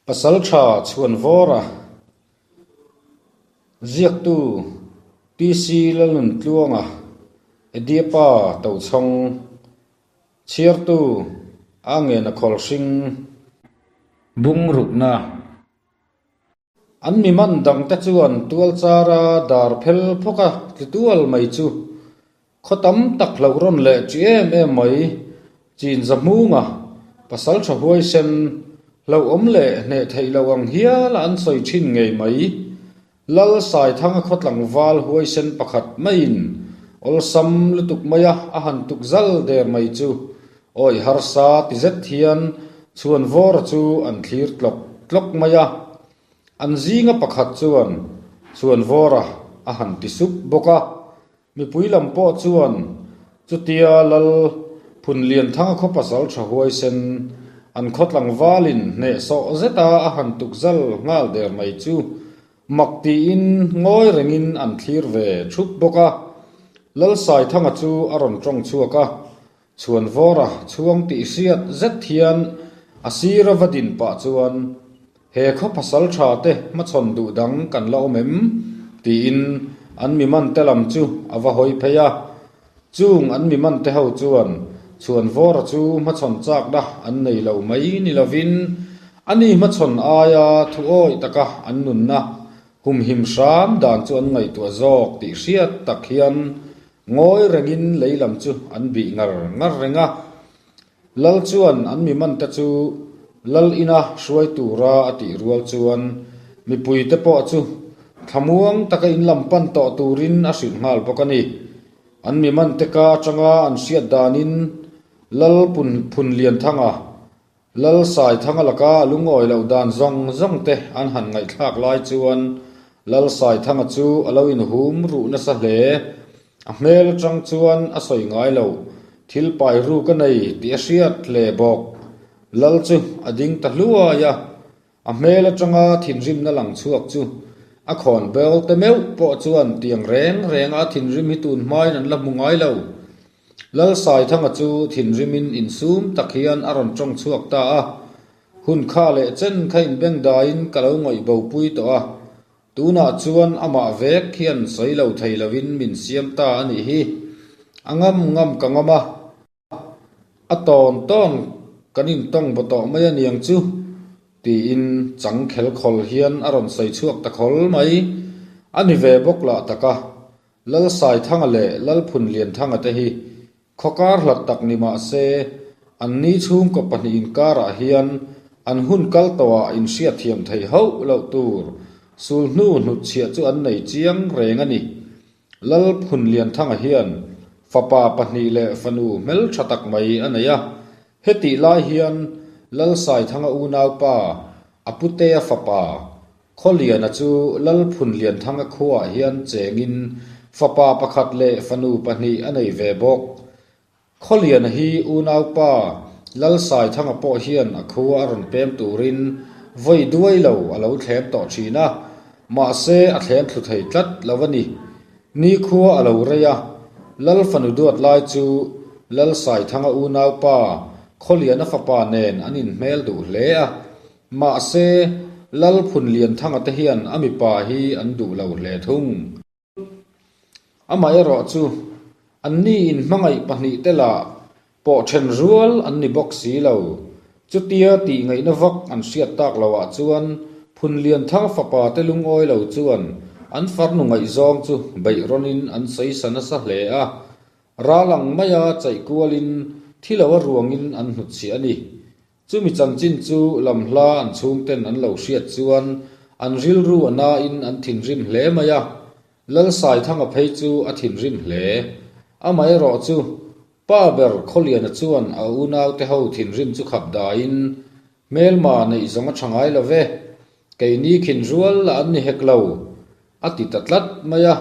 Pasaltha Chhuanvawra ziaktu TC Lalnuntluanga Ediapa Tochhawng chhiartu a ngena khawlhring bungrukna. An mi man dangte chuan tualchara dar phel phawka tli tual mai chu khaw tam tak hlauh rawn leh chi em em mai. Chinza hmunga pasal tha huaisen hlauhawm leh hneh theih loh ang hiala an sawi thin ngei mai. Lal Saithanga khaw tlangval huaisen pakhat maiin awlsam lutuk maia a han tuk zal der mai chu Awi harsa ti zet hian Chhuanvawra chu an thlir tlawk tlawk mai a, an zinga pakhat chuan Chhuanvawra a han ti sup bawk a, mipui lam pawh chuan chutia Lal Phunlianthanga khaw pasal tha huaisen an khaw tlangvalin hnehsawh zeta a han tukzal nghal der mai chu mak tiin ngawi rengin an thlir ve thup bawk a, Lalsaithanga chu a rawn tawng chhuak a, Chhuanvawra chhuang tih hriat zet hian a sira va din pah chuan, He khaw pasal tha te hmachhawn duh dang kan la awm em? tiin an mi man te lam chu a va hawi phei a. Chung an mi man te ho chuan Chhuanvawra chu hmachhawn chakna an nei lo mai ni lovin ani hmachhawn aia thu awih taka an nunna humhim hram dan chu an ngaihtuah zawk tih hriat tak hian Ngawi rengin lei lam chu an bih ngar ngar reng a. Lal chuan an mi mante chu Lal ina hruai tura a tih rual chuan mipuite pawh chu thlamuang taka in lam pan tawh turin a hrilh nghal bawk a ni. An mi mante ka atanga an hriat danin Lal Phunlianthanga Lal Saithanga laka a lungawi loh dan zawng zawng te an han ngaihthlak lai chuan Lal Saithanga chu a lo inhum ruh nasa hle. A hmel atang chuan a sawi ngai lo, thil pai ruk a nei tih a hriat hle bawk. Lal chu a ding ta hluai a, a hmel atanga thinrimna lang chhuak chu a khawn bel te meuh pawh chuan tiang reng renga a thinrim hi tun hmain an la hmu ngai lo. Lalsaithanga chu thinrimin insum tak hian a rawn tawng chhuak ta a, Hun kha leh chen kha inbeng daiin ka lo ngawih bopui tawh a, tunah chuan amah vek hian sawi lo thei loin min siam ta a nih hi. A ngam ngam ka ngam a, a tawn tawn kan intawng baw tawh mai a niang chu, tiin chang khel khawl hian a rawn sawi chhuak ta khawl mai. A ni ve bawk lah tak a, Lalsaithanga leh Lalphunlianthanga te hi khawkar hlat tak ni mah se, an ni chhungkaw pahnih inkarah hian an hun kal tawhah inhriatthiam theih hauh loh tur sulhnu hnutchhiah chu an nei chiang reng a ni. Lalphunlianthanga hian fapa pahnih leh fanu hmeltha tak mai a nei a, hetih lai hian Lalsaithanga unaupa a putea fapa Khawliana chu Lalphunlianthanga khuaah hian chengin fapa pakhat leh fanu pahnih a nei ve bawk. Khawliana hi unaupa Lalsaithanga pawh hian a khua a rawn pem turin vawi duai lo a lo thlem tawh thin a, mahse a thlem thlu thei tlat lo a ni. Nikhua a lo rei a, Lal fanu duat lai chu Lalsaithanga unaupa Khawliana fapa nen an inhmel duh hle a, Mahse, Lal Phunlianthanga te hian a mipa hi an duh lo hle thung. Amaherawh chu, anni in hmangaih pahnih te lah pawh then rual an ni bawk si lo. Chutia tih ngaihna vak an hriat tak loah chuan Phunlianthanga fapa te lungawi lo chuan an farnu ngaihzawng chu beih rawnin an sawi sa nasa hle a. Ral ang maia chaih kualin thi lo a ruangin an hnutchhiah a ni. Chumi chanchin chu lamhla an chhungten an lo hriat chuan an rilru a nain an thinrim hle mai a, Lalsaithanga phei chu a thinrim hle. Amaherawh chu, pa ber Khawliana chuan a unaute ho thinrim chu khap daiin, Hmelma neih zawng a tha ngai lo ve, keini khin rual lah an ni hek lo, a ti ta tlat mai a.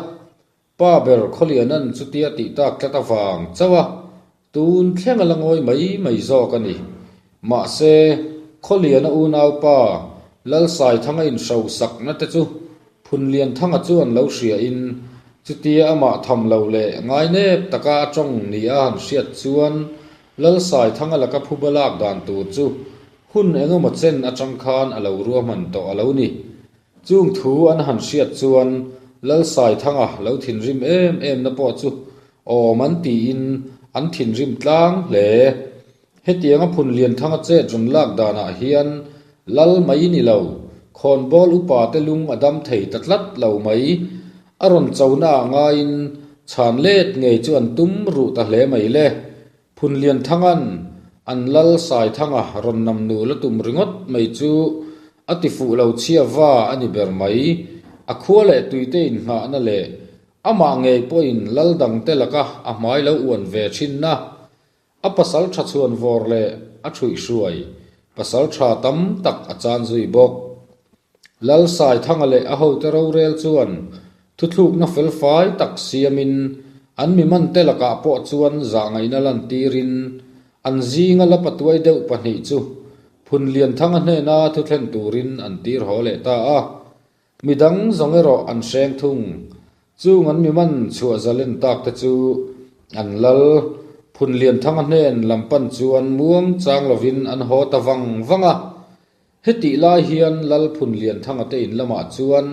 Pa ber Khawlianan chutia tih tak tlat avang chauh a, tun thleng a la ngawi mai mai zawk a ni. Mahse, Khawliana unaupa Lalsaithanga inhro sakna te chu Phunlianthanga chuan lo hriain chutia amah tham lo leh ngainep taka a tawng nia han hriat chuan Lalsaithanga laka phuba lak dan tur chu. Hun engemaw chen atang khan a lo ruahman tawh a lo ni. Chung thu an han hriat chuan Lalsaithanga lo thinrim em em na pawh chu awm an tiin an thinrim tlang hle. Hetianga Phunlianthanga chet rawn lak danah hian lal mai ni lo, khawnbawl upa te lung a dam thei ta tlat lo mai. A rawn chona ah ngaiin chhan let ngei chu an tum ruh ta hle mai le. Phunlianthanga'n an lal Saithanga rawn nam nu la tum ringawt mai chu a ti fuh lo chhia va a ni ber mai. A khua leh tuite inngahna leh amah ngei pawhin lal dangte laka a hmai lo uan ve thinna A pasal tha chhuan vawr leh a thuih hruai pasal tha tam tak a chan zui bawk. Lal Saithanga leh a hote rorel chuan thuthlukna felfai tak siamin an mi mante lakah pawh chuan zahngaihna lantirin an zinga la patuai deuh pahnih chu Phunlianthanga hnena thuthlen turin an tir haw leh ta a. Midang zawng erawh an hreng thung. Chung an mi man chhuah zalen tak te chu an lal Phunlianthanga hnen lam pan chuan muang chang lovin an haw ta vang vang a. Hetih lai hian Lal Phunlianthanga te in lamah chuan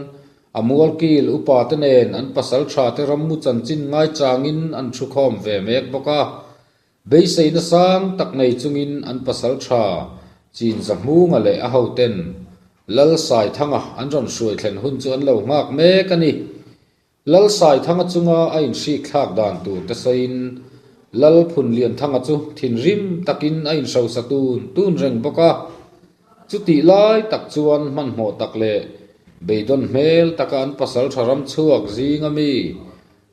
a mualkil upa te nen an pasal tha te rammu chanchin ngaichangin an thu khawm ve mek bawk a. Beiseina sang tak nei chungin an pasal tha Chinza Hmunga leh a hoten Lal Saithanga an rawn hruai thlen hun chu an lo nghak mek a ni. Lal Saithanga chunga a inhrik thlak dan tur te sawiin Lal Phunlianthanga chu thinrim takin a inhrosa tun tun reng bawk a. Chutih lai tak chuan hmanhmawh tak leh beidawn hmel taka an pasal tha ram chhuak zinga mi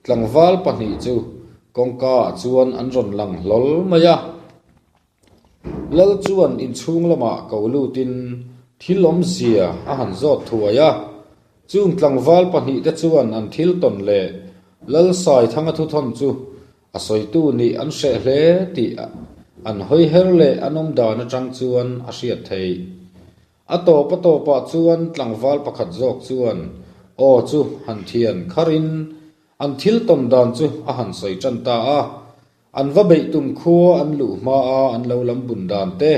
Tlangval pahnih chu kawngka ah chuan an rawn lang hlawl mai a. Lal chuan inchhung lamah ko lutin thil awmzia a han zawt thuai a. Chung tlangval pahnih te chuan an thil tawn leh Lal Saithanga thuthawn chu a sawitu nih an hreh hle tih an hawi her leh an awm dan atang chuan a hriat theih. A tawp a tawpah chuan tlangval pakhat zawk chuan aw chu han thian kharin an thil tawn dan chu a han sawi tan ta a. An va beih tum khua an luh hma a an lo lam bun dan te,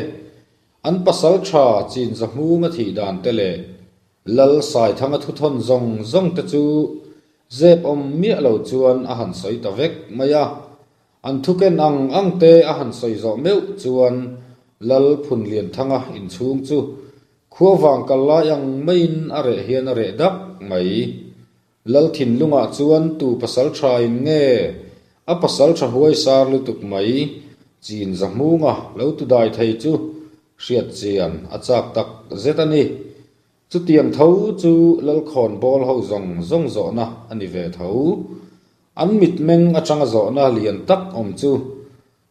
an pasal tha chin zahmung a thih dan te leh Lal Saithanga thuthawn zawng zawng te chu zep awm miah lo chuan a han sawi ta vek mai a. An thuken ang ang te a han sawi zawh meuh chuan Lal Phunlianthanga inchhung chu khua vang kal lai ang maiin a reh hian a reh dak mai. Lal thinlungah chuan tu pasal tha in nge a pasal tha huai sar lutuk mai chin zahmunga lo tu dai thei chu hriat chian a chak tak zet a ni. Chutiang tho chu Lalkhawn bawl ho zawng zawng zawhna a ni ve tho. An mitmeng atanga zawhna lian tak awm chu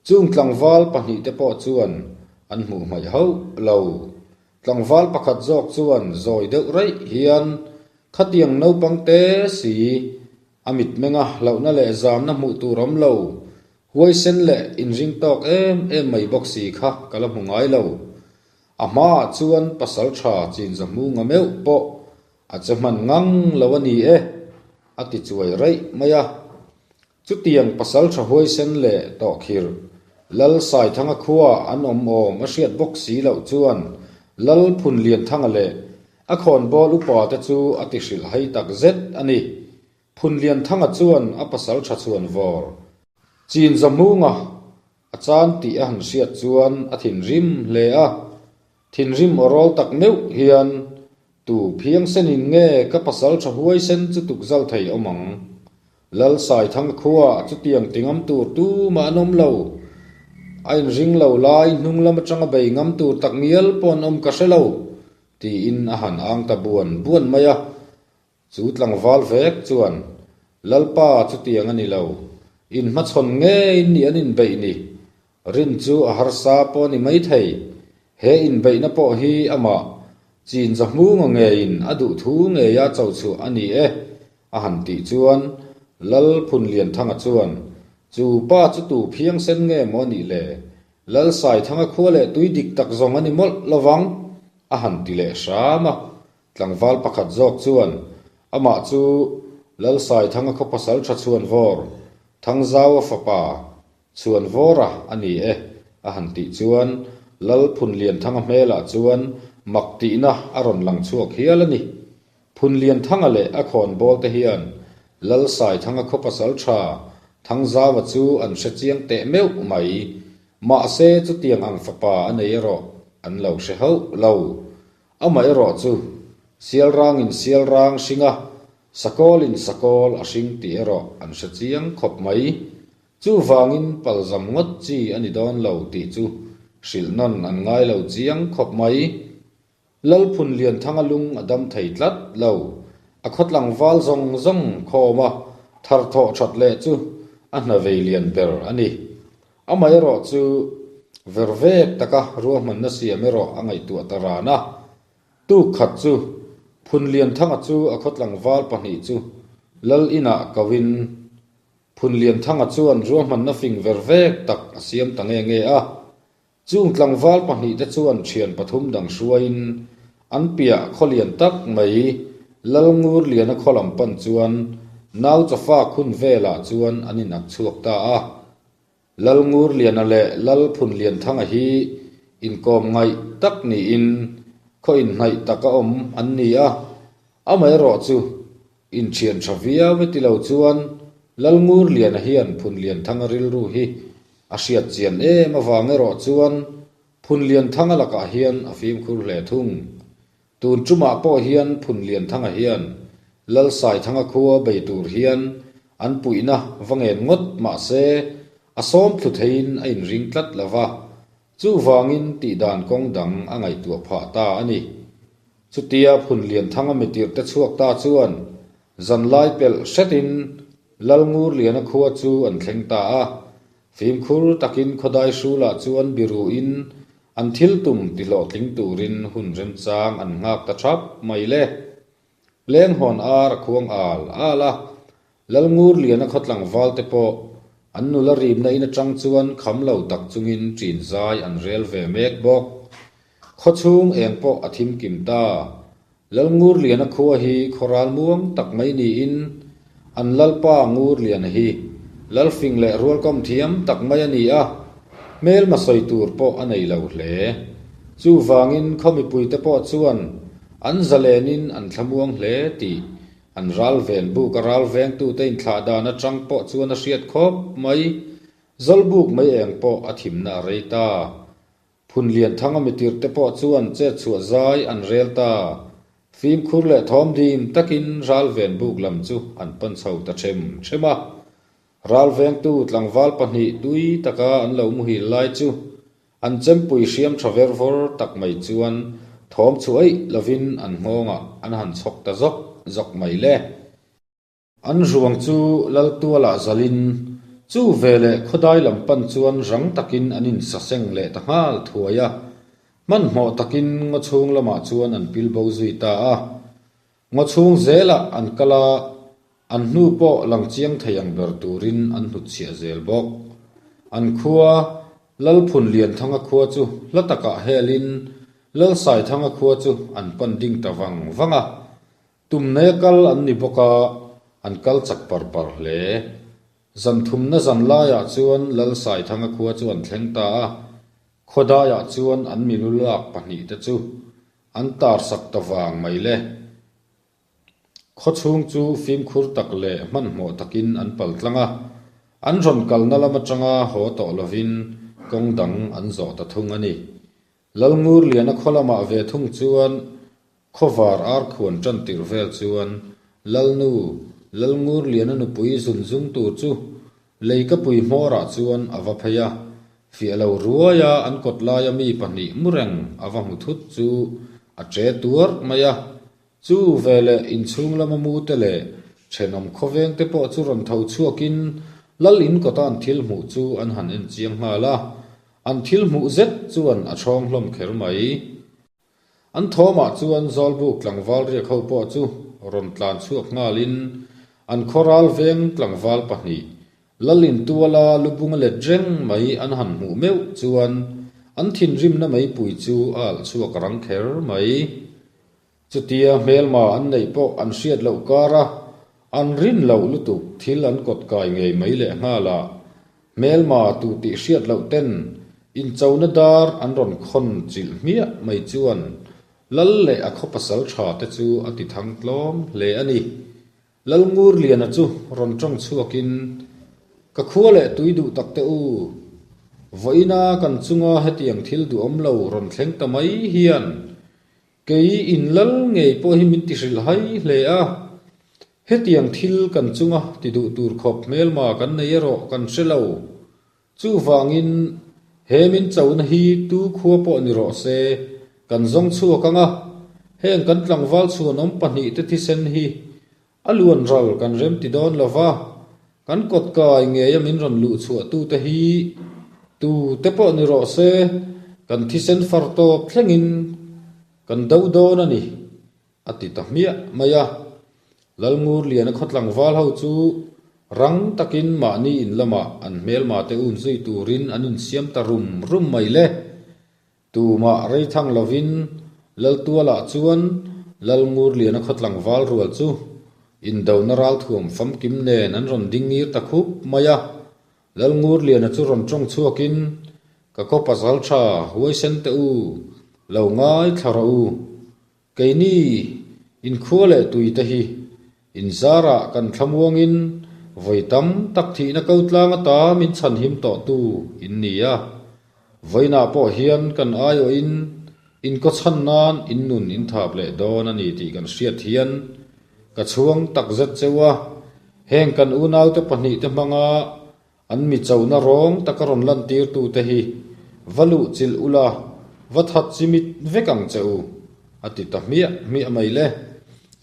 chung tlangval pahnihte pawh chuan an hmuh hmaih hauh lo. Tlangval pakhat zawk chuan zawi deuh raih hian khatiang naupang te si a mitmenga hlauhna leh zamna hmuh tur awm lo, huaisen leh inring tawk em em mai bawk si kha ka la hmu ngai lo. A hmaah chuan pasal tha chinza hmunga meuh pawh a che hman ngang lo a ni e, a ti chuai raih mai a. Chutiang pasal tha huaisen leh tawhkhirh Lal Saithanga khua an awm awm a hriat bawk si loh chuan Lal Phunlianthanga leh a khawnbawl upa te chu a ti hrilh hai tak zet a ni. Phunlianthanga chuan a pasal tha chhuan vawr Chinza hmunga A chan tih a han hriat chuan a thinrim hle a, thinrim aw rawl tak meuh hian, Tu phiangsenin nge ka pasal tha huaisen chu tukzal thei awm ang? Lal Saithang khua chutiang ti ngam tur tumah an awm lo. A inring lo lai hnung lam atanga bei ngam tur tak ngial pawh an awm ka hre lo, tiin a han ang ta buan buan mai a. Chu tlangval vek chuan, Lalpa chutiang a ni lo, inhmachhawn ngeiin ni an inbeih ni. Rin chu a harsa pawh a ni maithei. He inbeihna pawh hi amah chin zahmunga ngeiin a duh thu ngeia cho chhuah a ni e, a han tih chuan Lal Phunlianthanga chuan, Chu pa chu tu phiangsen nge maw a nih le? Lal Saithanga khua leh tui dik tak zawng a ni mawlh lovang, a han ti leh hram a. Tlangval pakhat zawk chuan amah chu Lalsaithanga khaw pasal tha Chhuanvawr, Thangzaua fapa Chhuanvawra a ni e a han tih chuan Lal Phunlianthanga hmelah chuan mak tihna a rawn lang chhuak hial a ni. Phunlianthanga leh a khawnbawl te hian Lal Saithanga khaw pasal tha Thangzaua chu an hre chiang teh meuh mai. Mahse chutiang ang fapa a nei erawh an lo hre hauh lo. Amaherawh chu, Sialrangin Sialrang hring a, Sakawlin Sakawl a hring tih erawh an hre chiang khawp mai. Chuvangin palzam ngawt chi a ni dawn lo tih chu hrilh nawn an ngai lo chiang khawp mai. Lalphun Lianthanga lung a dam thei tlat lo. A khawtlangval zawng zawng khawma tharthawh that leh chu a hna vei lian ber a ni. Amaherawh chu ver vek taka ruahmanna siam erawh a ngaihtuah ta ran a. Tuk khat chu Phunlianthanga chu a khawtlangval pahnih chu Lal inah koin Phunlianthanga chuan ruahmanna fing ver vek tak a siam ta nge nge a. Chung tlangval pahnihte chuan thian pathum dang hruaiin an piah khaw lian tak mai Lalngurliana khaw lam pan chuan nau chawfak hun velah chuan an inak chhuak ta a. Lalngurliana leh Lalphunlianthanga hi inkawm ngaih tak niin khaw inhnaih taka awm an ni a, amaherawh chu Inthian tha viau e ti lo chuan Lalngurliana hian Phunlianthanga rilru hi a hriat chian em avang erawh chuan Phunlianthanga lakah hian a fimkhur hle thung. Tun tumah pawh hian Phunlianthanga hian Lalsaithanga khua bei tur hian an puihna va ngen ngawt mah se a sawm thlu theiin a inring tlat lo va, chuvangin tihdan kawng dang a ngaihtuah phah ta a ni. Chutia Phunlianthanga mitirhte chhuak ta chuan zanlai pelh hretin Lalngurliana khua chu an thleng ta a. Fimkhur takin khawdai hrulah chuan biruin an thil tum tihlawhtling turin hun remchang an nghak ta thap mai le. Lenghawn ar a khuang al al a, Lalngurliana khaw tlangval te pawh an nula rimna in atang chuan kham lo tak chungin ṭin zai an rel ve mek bawk. Khaw chhung eng pawh a thim kim ta. Lalngurliana khua hi khaw ral muang tak mai niin an Lalpa Ngurliana hi Lalfing leh rualkawm thiam tak mai a ni a, hmelma sawi tur pawh a nei lo hle. Chuvangin khaw mipuite pawh chuan an zalenin an thlamuang hle tih An ral ven buk a ral vengtute inthlah dan atang pawh chuan a hriat khawp mai. Zawlbuk mai eng pawh a thimna a rei ta. Phunlianthanga mitirhte pawh chuan chet chhuah zai an rel ta. Fimkhur leh thawm dim takin ral ven buk lam chu an pan chho ta them them a. Ral vengtu tlangval pahnih tui taka an lo muhil lai chu An chempui hriam tha ver vawr tak mai chuan thawm chhu eih lovin an nghawngah an han chhawk ta zawk zawk mai le. An ruang chu Laltualah zalin chu veleh khawdai lam pan chuan rang takin an insaseng leh ta nghal thuai a, hmanhmawh takin ngaw chhung lamah chuan an pil bo zui ta a. Ngaw chhung zelah an kal a, an hnu pawh lang chiang thei ang ber turin an hnutchhiah zel bawk. An khua, Lalphunlianthanga khua chu hla takah helin Lalsaithanga khua chu an pan ding ta vang vang a. Tumnei a kal an ni bawk a, an kal chak par par hle. Zan thumna zan laiah chuan Lalsaithanga khua chu an thleng ta a, khawdaiah chuan an milu lak pahnihte chu An tar sak ta vang mai le. Khaw chhung chu fimkhur tak leh hmanhmawh takin an pal tlang a, an rawn kalna lam atanga haw tawh lovin kawng dang an zawh ta thung a ni. Lalngurliana khaw lamah ve thung chuan khawvar ar khuan tan tirh vel chuan Lalnu, Lalngurliana nupui zun zung tur chu Leikapui hmawrah chuan a va phei a, fiah lo ruaia an kawt laia mi pahnih mu reng a va hmu thut chu a che tuar mai a. Chu veleh inchhung lama mute leh thenawm khawvengte pawh chu rawn tho chhuakin Lal in kawta an thil hmuh chu an han en chiang nghal a, an thil hmuh zet chuan a chhawng hlawm kher mai. An thawmah chuan Zawlbuk tlangval riak ho pawh chu rawn tlan chhuak nghalin an khawral veng tlangval pahnih Lalin tuala lubunga let reng mai an han hmuh meuh chuan an thinrimna meipui chu a alh chhuak rang kher mai. Chutia hmelma an neih pawh an hriat loh kara an rin loh lutuk thil an kawt kai ngei mai leh nghal a, hmelma tu tih hriat loh ten. Inchona dar an rawn khawn chilh hmiah mai chuan Lal leh a khaw pasal tha te chu a ti thang tlawm hle a ni. Lal Ngurliana chu rawn tawng chhuakin, Ka khua leh tui duh tak te u, vawiina kan chunga hetiang thil duhawm lo rawn thleng ta mai hian kei in lal ngei pawh hi min ti hrilh hai hle a. Hetiang thil kan chunga ti duh tur khawp hmelma kan nei erawh kan hre lo. Chuvangin, he min chona hi tu khua pawh ni rawh se, kan zawng chhuak ang a, heng kan tlangval chhuanawm pahnihte thisen hi a luan ral kan rem ti dawn lo va, kan kawt kai ngeia min rawn luh chhuahtute hi tu te pawh ni rawh se, kan thisen far tawp thlengin kan do dawn a ni. A ti ta hmiah mai a. Lalngurliana khaw tlangval ho chu rang takin mahni in lamah an hmelma te un zui turin an insiam ta rum rum mai le. Tumah rei thang lovin Laltualah chuan Lalngurliana khaw tlangval rual chu indona ralthuam famkim nen an rawn ding ngir ta khup mai a. Lalngurliana chu rawn tawng chhuakin, Ka khaw pasal tha huaisen teh u, lo ngaithla rawh u. Keini inkhua leh tui te hi inzarah kan thlamuangin vawi tam tak thihna ko tlang ata min chhanhim tawhtu in ni a. Vawiinah pawh hian kan aiawhin inkaw chhan nan in nun in thap leh dawn a ni tih kan hriat hian ka chhuang takzet cheu a. Heng kan unaute pahnihte hmanga An mi chona rawng taka rawn lantirtute hi va luh chilh ula, va that chimit vek ang che u, a ti ta hmiah hmiah mai le.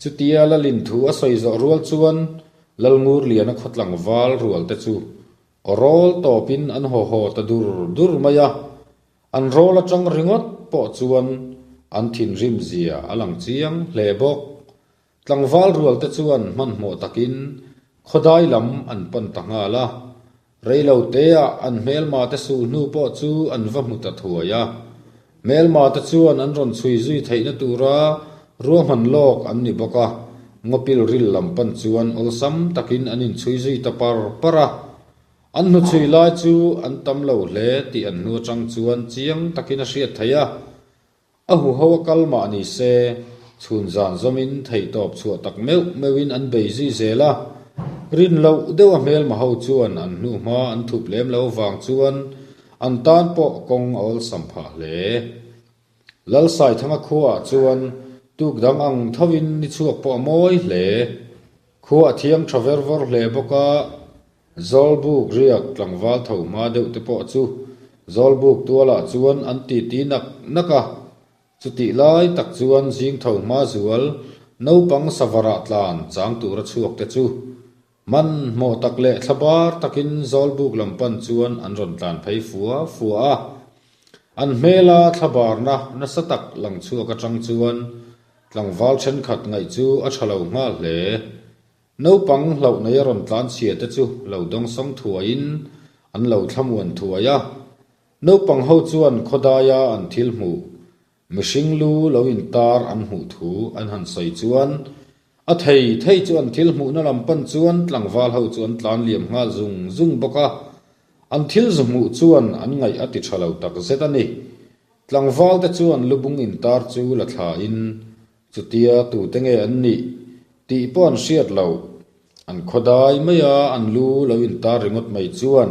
Chutia Lalin thu a sawi zawh rual chuan Lalngurliana khaw tlangval rual te chu aw rawl tawpin an haw haw ta dur dur mai a, an rawl atang ringawt pawh chuan an thinrim zia a lang chiang hle bawk. Tlangval rual te chuan hmanhmawh takin khawdai lam an pan ta nghal a, reilo teah an hmelma te sul hnu pawh chu an va hmu ta thuai a. Hmelma te chuan an rawn chhui zui theihna tura ruahman lawk an ni bawk a, ngawpil ril lam pan chuan awlsam takin an inchhui zui ta par par a. An hnuchhui lai chu an tam lo hle tih an hnu atang chuan chiang takin a hriat theih a. A huho a kal mah ni se, chhun zan zawmin theihtawp chhuah tak meuh meuhin an bei zui zel a. Rin loh deuh a hmelma ho chuan an hnuhma an thup lem lo vang chuan an tan pawh kawng a awlsam phah hle. Lalsaithanga khuaah chuan tuk dang ang thovin ni chhuak pawh a mawi hle. Khua a thiang tha ver vawr hle bawk a, Zawlbuk riak tlangval tho hma deuh te pawh chu Zawlbuk tualah chuan an titi nak nak a, chutih lai tak chuan zing tho hma zual naupang savarah tlan chang tura chhuak te chu hmanhmawh tak leh thlabar takin Zawlbuk lam pan chuan an rawn tlan phei fua fua a. An hmela thlabarna nasa tak lang chhuak atang chuan tlangval thenkhat ngaih chu a tha lo nghal hle. Naupang hlauh nei a rawn tlan chhia te chu lo dawngsawng thuaiin an lo thlamuan thuai a. Naupang ho chuan khawdaia an thil hmuh, mihring lu lo intar an hmuh thu an han sawi chuan a thei thei chu an thil hmuhna lam pan chuan tlangval ho chu an tlan liam nghal zung zung bawk a. An thil zu hmuh chuan an ngaih a ti tha lo tak zet a ni. Tlangval te chuan lubung intar chu la thlain Chutia tute nge an nih tih pawh an hriat loh. An khawdai mai a, an lu lo intar ringawt mai chuan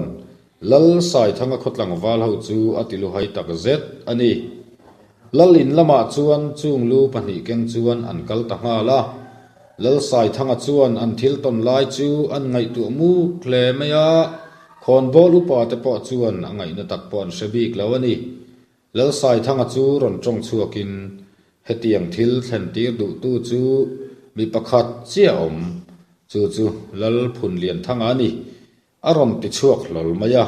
Lal Saithanga khaw tlangval ho chu a ti luhai tak zet a ni. Lal in lamah chuan chung lu pahnih keng chuan an kal ta nghal a. Lal Saithanga chuan an thil tawn lai chu an ngaihtuah muk hle mai a, khawnbawl upa te pawh chuan a ngaihna tak pawh an hre bik lo a ni. Lalsaithanga chu rawn tawng chhuakin, Hetiang thil thlen tir duhtu chu mi pakhat chiah awm, chu chu Lal Phunlianthanga a ni, a rawn ti chhuak hlawl mai a.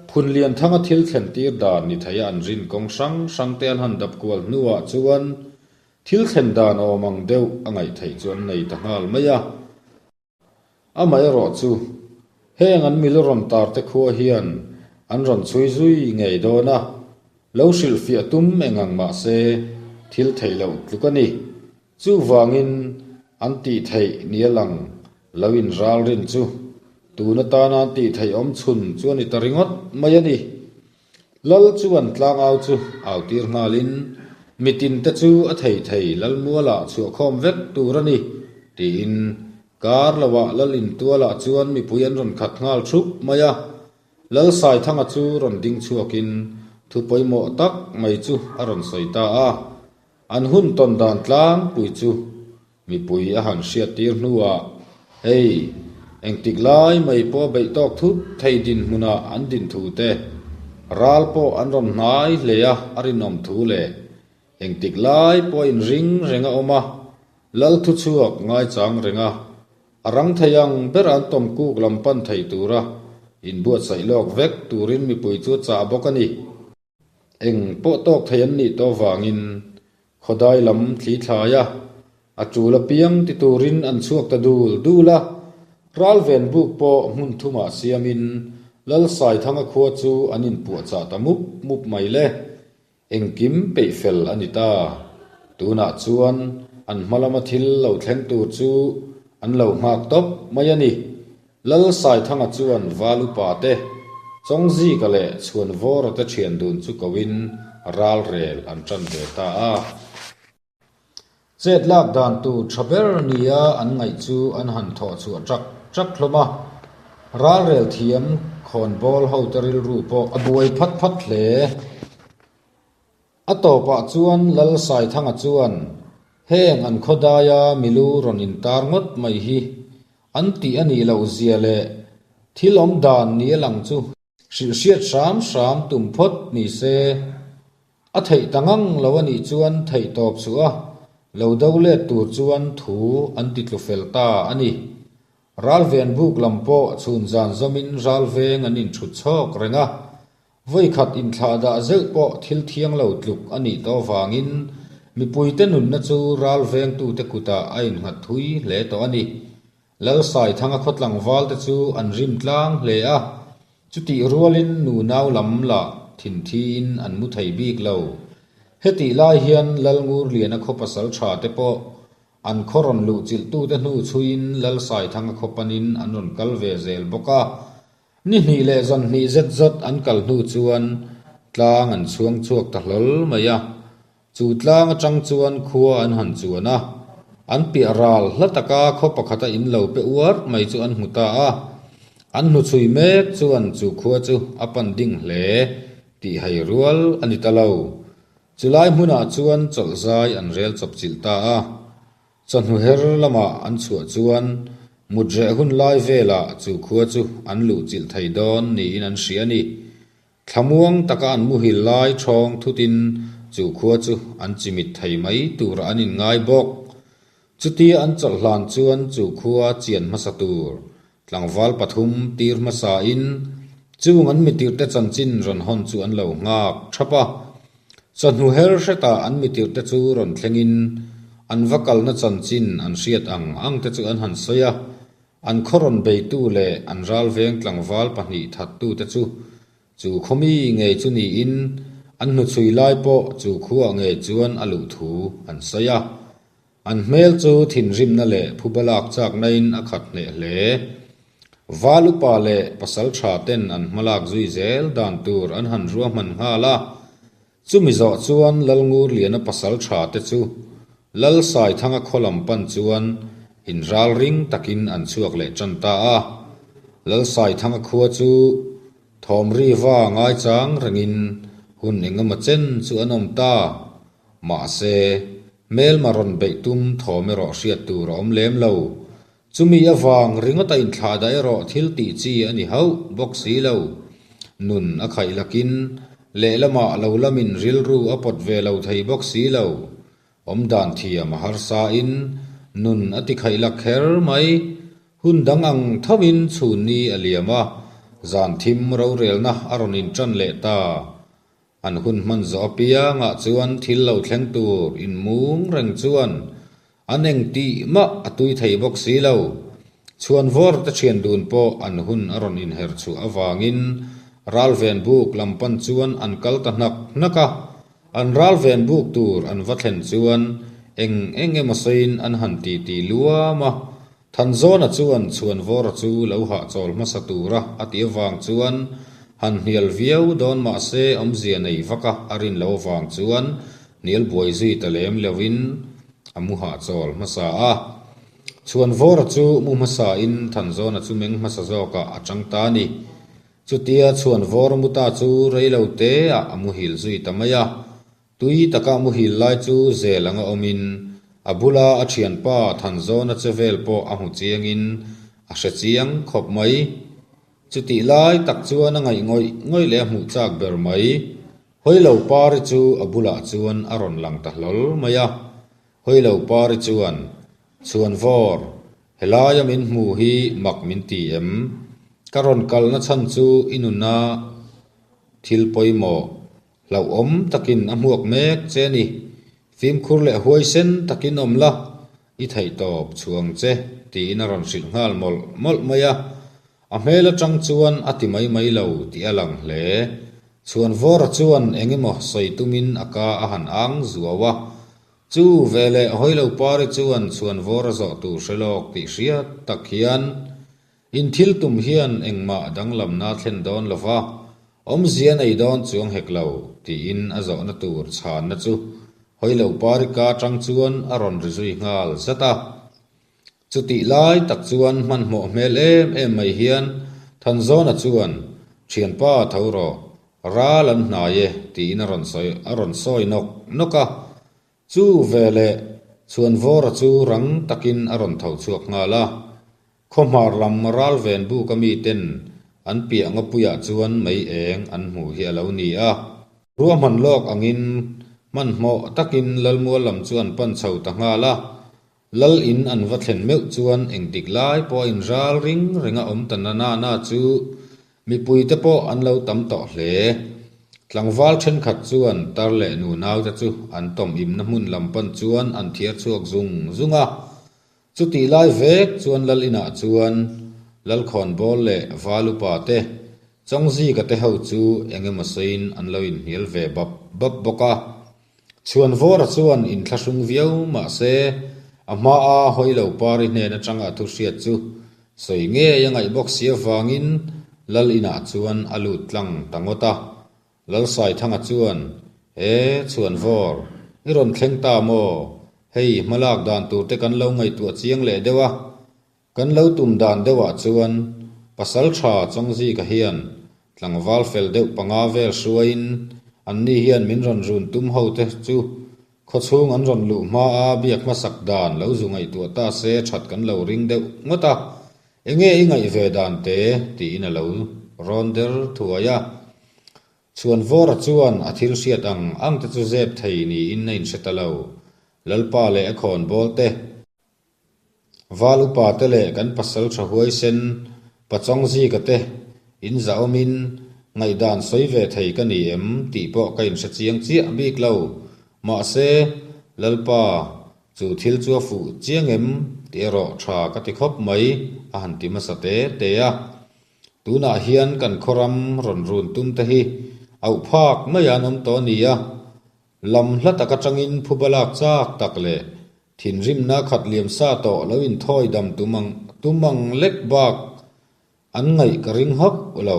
Phunlianthanga thil thlen tir dan ni theia an rin kawng hrang hrangte an han dap kual hnuah chuan thil thlen dan awm ang deuh a ngaih theih chu an nei ta nghal mai a. Amaherawh chu, heng an mil rawn tar te khua hian an rawn chhui zui ngei dawn a, lo hrilhfiah tum eng ang mah se thil theih loh tluk a ni. Chuvangin an tih theih nia lang lo inral rin chu tun atana an tih theih awm chhun chu a ni ta ringawt mai a ni. Lal chuan tlangau chu au tir nghalin, Mitin te chu a thei thei Lalmualah chhuahkhawm vek tur a ni, tiin kar loah Lal intualah chuan mipui an rawn khat nghal thup mai a. Lal Saithanga chu rawn ding chhuakin thu pawimawh tak mai chu a rawn sawi ta a. An hun tawn dan tlangpui chu mipui a han hriattir hnuah, Hei, engtik lai mai pawh beih tawk thut thei dinhmunah an din thu te, ral pawh an rawn hnai hle a a rinawm thu leh engtik lai pawh inring reng a awm a, Lal thuchhuak ngaichang reng a, A rang thei ang ber an tawm kuk lam pan thei tura inbuatsaih lawk vek turin mipui chu a chah bawk a ni. Eng pawh tawk thei an nih tawh vangin khawdai lam thli thlai a, a tul apiang ti turin an chhuak ta dul dul a. Ralven buk pawh hmun thumah siamin Lalsaithanga khua chu an inpuahchah ta mup mup mai le. Engkim peih fel a ni ta. Tunah chuan an hma lama thil lo thleng tur chu an lo nghak tawp mai a ni. Lal Saithanga chuan Val upa te, Chawngzika leh Chhuanvawra te thian dun chu koin ral rel an tan ve ta a. Chet lak dan tur tha ber nia an ngaih chu an han thawh chhuah ṭak ṭak hlawm a, ralrel thiam khawnbawl hote rilru pawh a buai phat phat hle. A tawpah chuan Lal Saithanga chuan heng an khawdaia milu rawn intar ngawt mai hi an tih a nih loh zia leh thil awm dan nia lang chu Hrilhhriat hram hram tum phawt ni se, a theih ta ngang lo a nih chuan theih tawp suh a, lo do let tur chuan thu an ti tlu fel ta a ni. Ralven buk lam pawh chhun zan zawmin ralveng an inthut chhawk reng a, vawikhat inthlah dah zeuh pawh thil thiang lo tluk a nih tawh vangin mipuite nunna chu ralvengtute kutah a innghat thui hle tawh a ni. Lalsaithanga khaw tlangval te chu an rim tlang hle a, chutih rualin nunau lam lah thinthiin an mu thei bik lo. Hetih lai hian Lalngurliana khaw pasal tha te pawh an khaw rawn luh chilhtute hnu chhuiin Lalsaithanga khaw panin an rawn kal ve zel bawk a. Ni hnih leh zan hnih zet zawt an kal hnu chuan tlang an chhuang chhuak ta hlawl mai a. Chu tlang atang chuan khua an han chuan a, an piah ral hla taka khaw pakhata in lo pe uar mai chu an hmu ta a. An hnuchhui mek chuan chu khua chu a pan ding hle tih hai rual a ni ta lo. Chulai hmunah chuan chawlh zai an rel chawp chilh ta a. Chawhnu her lamah an chhuah chuan mut reh hun lai velah chu khua chu an luh chilh thei dawn niin an hria a ni. Thlamuang taka an muhil lai thawng thutin chu khua chu an chimit thei mai turah an inngai bawk. Chutia an chawlh hlan chuan chu khua chian hmasa tur tlangval pathum tir hmasain chung an mitirhte chanchin rawn hawn chu an lo nghak thap a. Chawhnu her hretah an mitirhte chu rawn thlengin an va kalna chanchin an hriat ang ang te chu an han sawi a. An khaw rawn beitu leh an ralveng tlangval pahnih thattute chu chu khawmi ngei chu niin an hnuchhui lai pawh chu khuah ngei chuan a luh thu an sawi a. An hmel chu thinrimna leh phuba lak chaknain a khat hneh hle. Val upa leh pasal tha ten an hmalak zui zel dan tur an han ruahman nghal a. Chumi zawh chuan Lalngurliana pasal tha te chu Lal Saithanga khaw lam pan chuan inral ring takin an chhuak leh tan ta a. Lal Saithanga khua chu thawm ri va ngaichang rengin hun engemaw chen chu an awm ta. Mahse, hmelma rawn beih tum thawm erawh hriat tur a awm lem lo. Chumi avang ringawt a inthlah dah erawh thil tih chi a ni hauh bawk si lo. Nun a khaih lakin lehlamah lo lamin rilru a pawt ve lo thei bawk si lo. Awmdan thiam a harsa in nun a ti khaih lak kher mai. Hun dang ang thovin chhun ni a liam a, zan thim rorelna a rawn inṭan leh ta. An hun hman zawh apiangah chuan thil lo thleng tur inmung reng chuan an eng tih mah a tui thei bawk si lo. Chhuanvawr te thian dun pawh an hun a rawn inher chhuah avangin ralven buk lam pan chuan an kal ta hnak hnak a. An ralven buk tur an va thlen chuan eng eng emaw sawiin an han titi luam a. Thanzawna chuan Chhuanvawra chu lo hahchawl hmasa tura a tih avang chuan. Han hnial viau dawn mah se awmzia nei vak a a rin loh avang chuan hnial buai zui ta lem loin a mu hahchawl hmasa a. Chhuanvawra chu mu hmasain Thanzawna chu meng hmasa zawkah a chang ta a ni. Chutia Chhuanvawra mu ta chu rei lo teah a muhil zui ta mai a. Tui taka muhil lai chu zel anga awmin a bula a thianpa Thanzawna che vel pawh a hmu chiangin a hre chiang khawp mai. Chutih lai tak chuan a ngaih ngawih ngawih leh a hmuh chak ber mai. Hawilo Pari chu a bulah chuan a rawn lang ta hlawl mai a. Hawilo Pari chuan, Chhuanvawr, helaia min hmu hi mak min ti em? Ka rawn kalna chhan chu i nuna thil pawimawh hlauhawm takin a hmuak mek che a ni. Fimkhur leh huaisen takin awm la, i theihtawp chhuang che, tiin a rawn hrilh nghal mawlh mawlh mai a. A hmel atang chuan a ti mai mai lo tih a lang hle. Chhuanvawra chuan eng emaw sawi tumin a ka a han ang zuau a. Chu veleh Hawilopari chuan Chhuanvawra zawh tur hre lawk tih hriat tak hian in thil tum hian engmah danglamna thlen dawn lo va, awmzia nei dawn chuang hek lo tiin a zawhna tur chhanna chu Hawilopari ka atang chuan a rawn ri zui nghal zat a. Chutih lai tak chuan hmanhmawh hmel em em mai hian Thanzawna chuan, Thianpa tho rawh, ral an hnai e tiin a rawn sawi a rawn sawi nawk nawk a. Chu veleh Chhuanvawra chu rang takin a rawn tho chhuak nghal a. Khawhmar lam ral ven buk a miten an piah ngapuiah chuan mei eng an hmuh hi a lo ni a. Ruahman lawk angin hmanhmawh takin Lalmual lam chu an pan chho ta nghal a. Lal in an va thlen meuh chuan engtik lai pawh a inral ring reng a awm ta na na na chu mipui te pawh an lo tam tawh hle. Tlangval thenkhat chuan tar leh nu naute chu an tawm imna hmun lam pan chuan an thiar chhuak zung zung a. Chutih lai vek chuan Lal inah chuan Lalkhawnbawl leh Val upa te, Chawngzika te ho chu eng emaw sawiin an lo inhnial ve bap bap bawk a. Chhuanvawra chuan inthlahrung viau mah se, a hmaa Hawilo Pari hnen atanga a thu hriat chu sawi ngei a ngaih bawk si avangin Lal inah chuan a lut tlang ta ngawt a. Lalsaithanga chuan, E, Chhuanvawr, i rawn thleng ta maw? Hei, hmalak dan turte kan lo ngaihtuah chiang leh deuh a. Kan lo tum dan deuhah chuan pasal tha Chawngzika hian tlangval fel deuh panga vel hruaiin anni hian min rawn run tum ho te chu khawchhung an rawn luh hmaa biak hmasak dan lo zu ngaihtuah ta se that kan lo ring deuh ngawt a, enge i ngaih ve dan te tiin a lo rawn der thuai a. Chhuanvawra chuan a thil hriat ang ang te chu zep thei niin a inhre ta lo, Lalpa leh a khawnbawl te, Val upa te leh kan pasal tha huaisen Pachawng Zika te in zahawmin ngaihdan sawi ve thei ka ni em tih pawh ka inhre chiang chiah bik lo. Mahse, Lalpa, chu thil chu a fuh chiang em tih erawh tha ka ti khawp mai a han ti hmasa te te a. Tunah hian kan khawram rawn run tum te hi auh phak mai an awm tawh a ni a. Lam hla tak atangin phuba lak chak tak leh thinrimna khat liam sa tawh lo inthawi dam tum ang tum ang lek bak an ngaih ka ring hauh lo.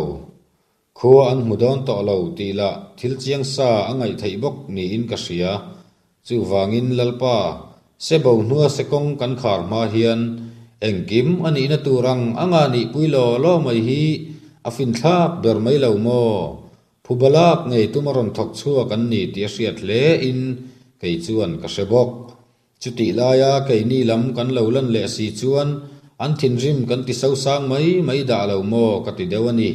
Khua an hmu dawn tawh lo tih lah thil chiang sa a ngaih theih bawk niin ka hria. Chuvangin Lalpa, se bo hnua se kawng kan khar hma hian engkim a nihna tur ang anga nihpui law law mai hi a finthlak ber mai lo maw? Phubalak ngei tum a rawn thawk chhuak an ni tih a hriat hle in kei chuan ka hre bawk. Chutih laia keini lam kan lo lan leh si chuan an thinrim kan ti sosang mai mai dah lo maw ka ti deuh a ni.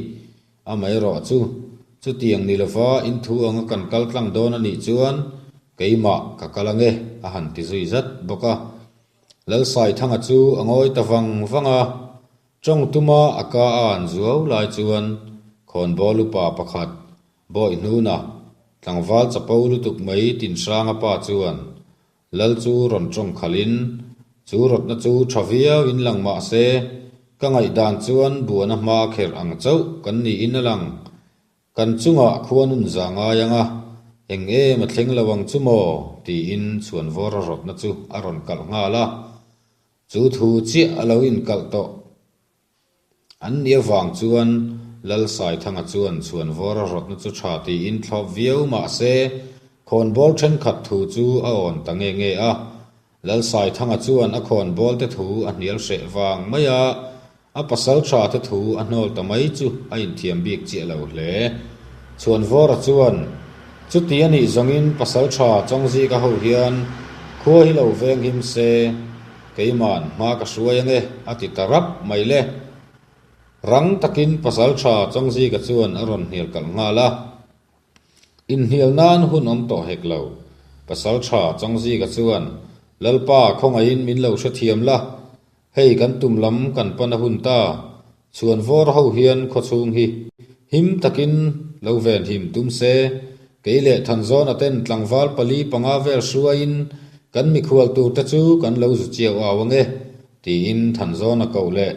Amaherawh chu, chutiang ni lova in thu anga kan kal tlang dawn a nih chuan keimah ka kal ange a han ti zui zat bawk a. Lalsaithanga chu a ngawi ta vang vang a. Tawng tuma a ka a an zuau lai chuan khawnbawl upa pakhat Bawih hnuna tlangval chapo lutuk mai Tinhranga pa chuan Lal chu rawn tawng khalhin chu rawtna chu tha viau in lang mah se ka ngaihdan chuan buana hma kherh ang chauh kan niin a lang. Kan chungah khuan un za ngai ang a, eng em a thleng lo ang chu maw? tiin chhuanvawra rawtna chu a rawn kalh nghal a. Chu thu chiah a lo inkalh tawh an nih avang chuan Lalsaithanga chuan chhuanvawra rawtna chu tha tiin thlawp viau mah se, khawnbawl thenkhat thu chu a awn ta nge nge a. Lalsaithanga chuan a khawnbawlte thu a hnial hreh vang mai a, a pasal tha te thu a hnawl ta mai chu a inthiam bik chiah lo hle. Chhuanvawra chuan, Chuti a nih zawngin pasal tha Chawngzika ho hian khua hi lo veng him se, keiman hma ka hruai ange a ti ta rap mai le. Rang takin pasal tha Chawngzika chuan a rawn hnial kalh nghal a. Inhnial nan hun awm tawh hek lo. Pasal tha Chawngzika chuan, Lalpa khawngaihin min lo hrethiam la, hei kan tum lam kan pan a hun ta, chhuanvawr ho hian khawchhung hi him takin lo venhim tum se, kei leh Thanzawna ten tlangval pali panga vel hruaiin kan mikhual tur te chu kan lo zu chiau au ange, tiin Thanzawna koh leh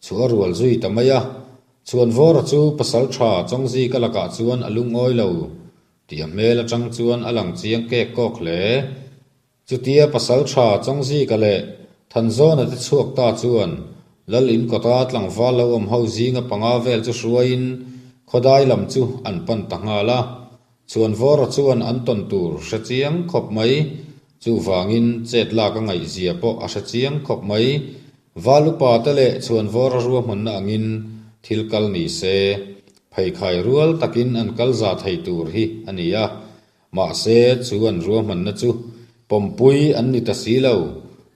chu a rual zui ta mai a. Chhuanvawra chu pasal tha Chawngzika lakah chuan a lungawi lo tih a hmel atang chuan a lang chiang kek kawk hle. Chutia pasal tha Chawngzika leh Thanzawna te chhuak ta chuan Lal in kawta tlangval lo awm ho zinga panga vel chu hruaiin khawdai lam chu an pan ta nghal a. Chhuanvawra chuan an tawn tur hre chiang khawp mai. Chuvangin chet lak a ngaihzia pawh a hre chiang khawp mai. Val upa te leh chhuanvawra ruahmanna angin thil kal ni se, pheikhai rual takin an kal za thei tur hi a ni a. Mahse, chu an ruahmanna chu pawmpui an ni ta si lo.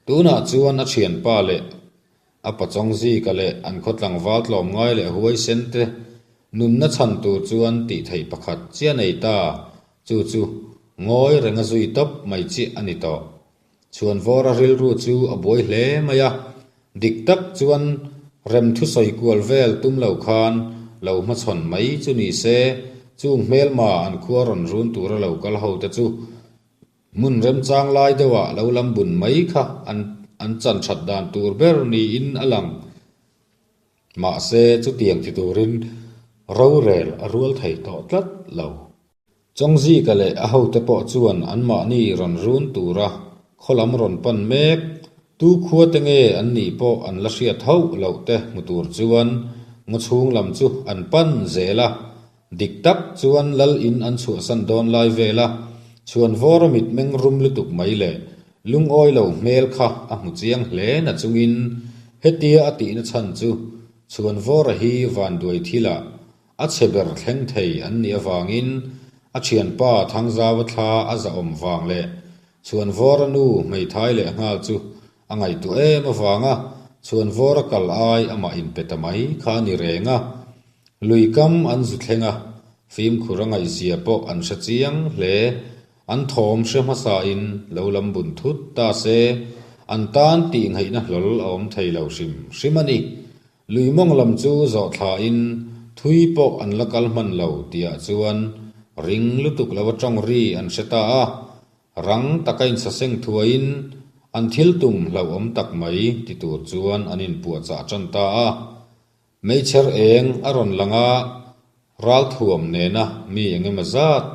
Tunah chuan a thianpa leh a pachawngzika leh an khaw tlangval tlawmngai leh huaisen te nunna chhan tur chuan tih theih pakhat chiah nei ta, chu chu ngawi renga zui tawp mai chiah a ni tawh. Chhuanvawra rilru chu a buai hle mai a, dik tak chuan rem thusawi kual vel tum lo khan lo hmachhawn mai chu ni se, chung hmelma an khua rawn run tura lo kal ho te chu hmun remchang lai deuhah lo lam bun mai kha an an chan that dan tur ber niin a lang. Mahse, chutiang ti turin rorel a rual thei tawh tlat lo. Chawngzika leh a hote pawh chuan anmahni rawn run tura khaw lam rawn pan mek, tu khuate nge an nih pawh an la hriat hauh loh te hmu tur chuan ngaw chhung lam chu an pan zel a. Dik tak chuan lal in an chhuahsan dawn lai vela chhuanvawra mitmeng rum lutuk mai leh lungawi lo hmel kha a hmu chiang hle na chungin hetia a tihna chhan chu chhuanvawra hi vanduai thilah A chhe ber thleng thei an nih avangin a thianpa Thangzauva thla a zahawm vang leh Chhuanvawra nu hmeithai leh nghal chu a ngaihtuah em avanga Chhuanvawra kal ai amah inpe ta mai kha a ni reng a. Lui kam an zu thleng a, fimkhur a ngaihzia pawh an hre chiang hle. An thawm hre hmasain lo lam bun thut ta se, an tan tihngaihna hlawl a awm thei lo hrim hrim a ni. Lui mawng lam chu zawh thlain thui pawh an la kal hman lo tihah chuan ring lutuk lo a tawng ri an hre ta a, rang taka insaseng thuaiin an thil tum hlauhawm tak mai ti tur chuan an inpuahchah tan ta a. Meichher eng a rawn lang a, ralthuam nena mi eng emaw zat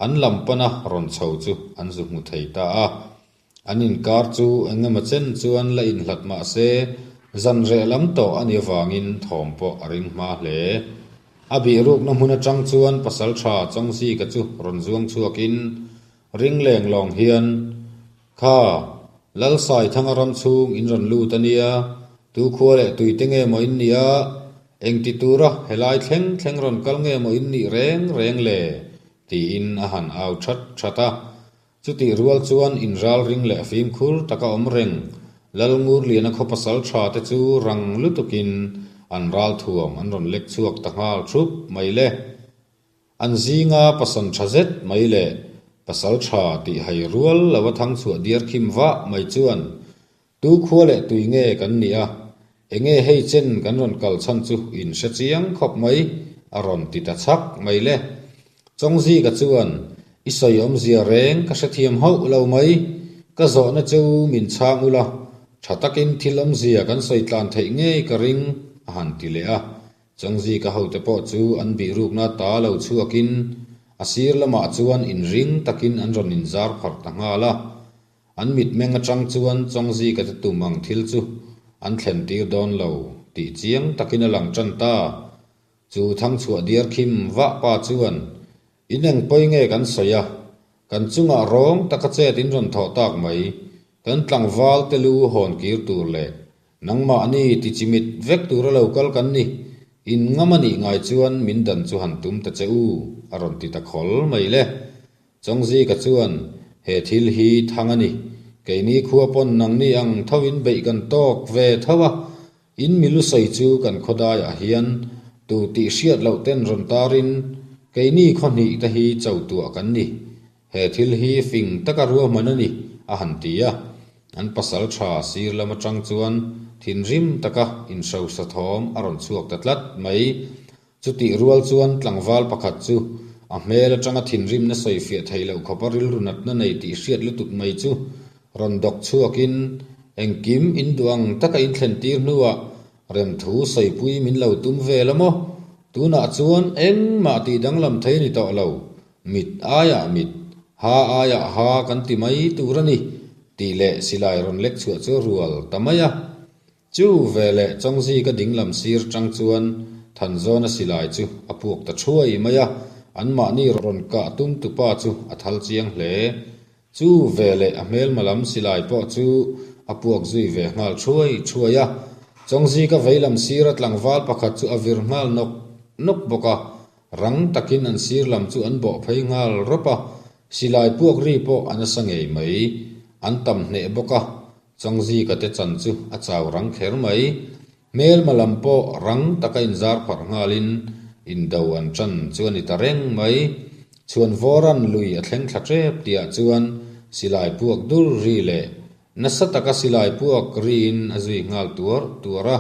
an lam pana rawn chho chu an zu hmu thei ta a. An inkar chu eng emaw chen chuan la inhlat mah se, zan reh lam tawh a nih avangin thawm pawh a ring hma hle. A bihrukna hmun atang chuan pasaltha Chawngzika chu rawn zuang chhuakin ring leng lawng hian, Kha, Lalsaithanga ram chhung in rawn lut a nia, tu khua leh tuite nge maw in nih a, engti tura helai thleng thleng rawn kal nge maw in nih reng reng le? tiin a han au that that a. Chutih rual chuan inralring leh fimkhur taka awm reng Lalngurliana khaw pasal tha te chu rang lutukin an ralthuam an rawn lek chhuak ta nghal thup mai le. An zinga pasan tha zet mai leh pasal tha tih hai rual lo a thang chhuah diar khim vah mai chuan Tu khua leh tui nge kan nih a, enge hei chen kan rawn kal chhan chu in hre chiang khawp mai, a rawn ti ta chhak mai le. Chawngzika chuan, I sawi awmzia reng ka hrethiam hauh lo mai, ka zawhna chu min chhang ula, tha takin thil awmzia kan sawi tlan theih ngei ka ring, a han ti leh a. Chawngzika hote pawh chu an bihrukna ta lo chhuakin a sir lamah chuan inring takin an rawn inzar pharh ta nghal a. An mitmeng atang chuan Chawngzika te tum ang thil chu an thlen tir dawn lo tih chiang takin a lang tan ta. Chu Thangchhuah diar khim vah pa chuan, In eng pawi nge kan sawi a, kan chungah rawng taka chet in rawn thawh tak mai, kan tlangval te lu hawn kir tur leh nangmahni ti chimit vek tura lo kal kan ni, in ngam a nih ngai chuan min dan chu han tum ta che u, a rawn ti ta khawl mai le. Chawngzika chuan, He thil hi thang a ni, keini khua pawn nangni ang tho in beih kan tawk ve tho a, In mi lusawi chu kan khawdaiah hian tu tih hriat loh ten rawn tarin keini khaw hnih te hi cho tuah kan ni. He thil hi fing taka ruahman a ni, a han ti a. An pasal tha sir lam atang chuan thinrim taka inhrosa thawm a rawn chhuak ta tlat mai. Chutih rual chuan tlangval pakhat chu a hmel atanga thinrimna sawifiah theih loh khawpa rilru natna nei tih hriat lutuk mai chu rawn dawk chhuakin engkim in duh ang taka in thlen tir hnuah remthu sawipui min lo tum vel a maw? Tunah chuan engmah tih danglam thei a ni tawh lo, mit aiah mit, ha aiah ha kan ti mai tur a ni tih leh silai rawn lek chhuah chu a rual ta mai a. Chu veleh Chawngzi ka dinglam sir tang chuan Thanzawna silai chu a puak ta thuai mai a, anmahni rawn kah tum tupa chu a thal chiang hle. Chu veleh a hmelma lam silai pawh chu a puak zui ve nghal thuai thuai a, Chawngzi ka veilam sira tlangval pakhat chu a vir nghal nawk nawk bawk a, rang takin an sir lam chu an bawh phei nghal rawp a, silai puak ri pawh a nasa ngei mai, an tam hneh bawk a, Chawngzika te chan chu a chau rang kher mai. Hmelma lam pawh rang taka inzar pharh nghalin indo an ṭan chu a ni ta reng mai. Chhuanvawran lui a thleng thla ṭep tihah chuan silai puak dur ri leh nasa taka silai puak riin a zui nghal tuar tuar a.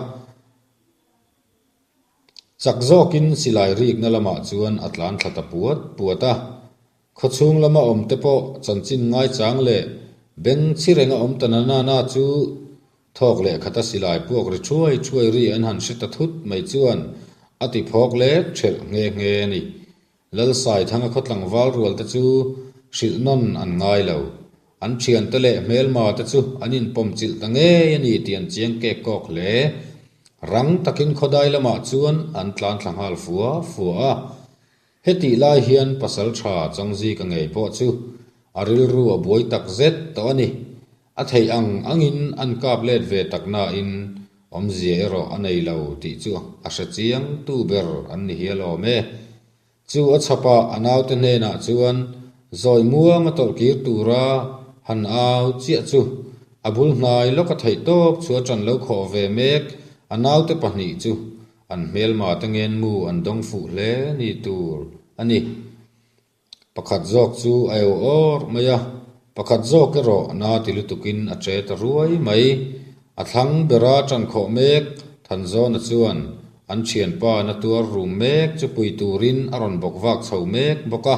Chak zawkin silai rikna lamah chuan a tlan thla ta puat puat a. Khawchhung lama awm te pawh chanchin ngaichang leh beng chhi renga awm ta na na na chu thawk leh khata silai puak ri thuai thuai ri an han hre ta thut mai chuan a ti phawk lek thelh nghe nghe a ni. Lalsaithanga khaw tlangval rual te chu hrilh nawn an ngai lo. An thiante leh hmelma te chu an inpawm chilh ta ngei a ni tih an chiang kek kawk hle. Rang takin khawdai lamah chuan an tlan thla nghal fua fua a. Hetih lai hian pasal tha Changzi ka ngei pawh chu a rilru a buai tak zet tawh a ni. A theih ang angin an kap let ve tak nain awmzia erawh a nei lo tih chu a hre chiang tu ber an ni hial awm e. Chu a chhapah a naute hnenah chuan zawi muang a tawlh kir tura han au chiah chu a bul hnai lawk a theih tawp chu a ṭan lo khawh ve mek a naute pahnih chu An hmelma te ngen mu an dawng fuh hle ni tur a ni. Pakhat zawk chu a eu awr mai a, pakhat zawk erawh na ti lutukin a che ta ruai mai. A thlang bera ṭan khawh mek Thanzawna chuan an ṭhianpa na tuar rum mek chu pui turin a rawn bawk vak chho mek bawk a.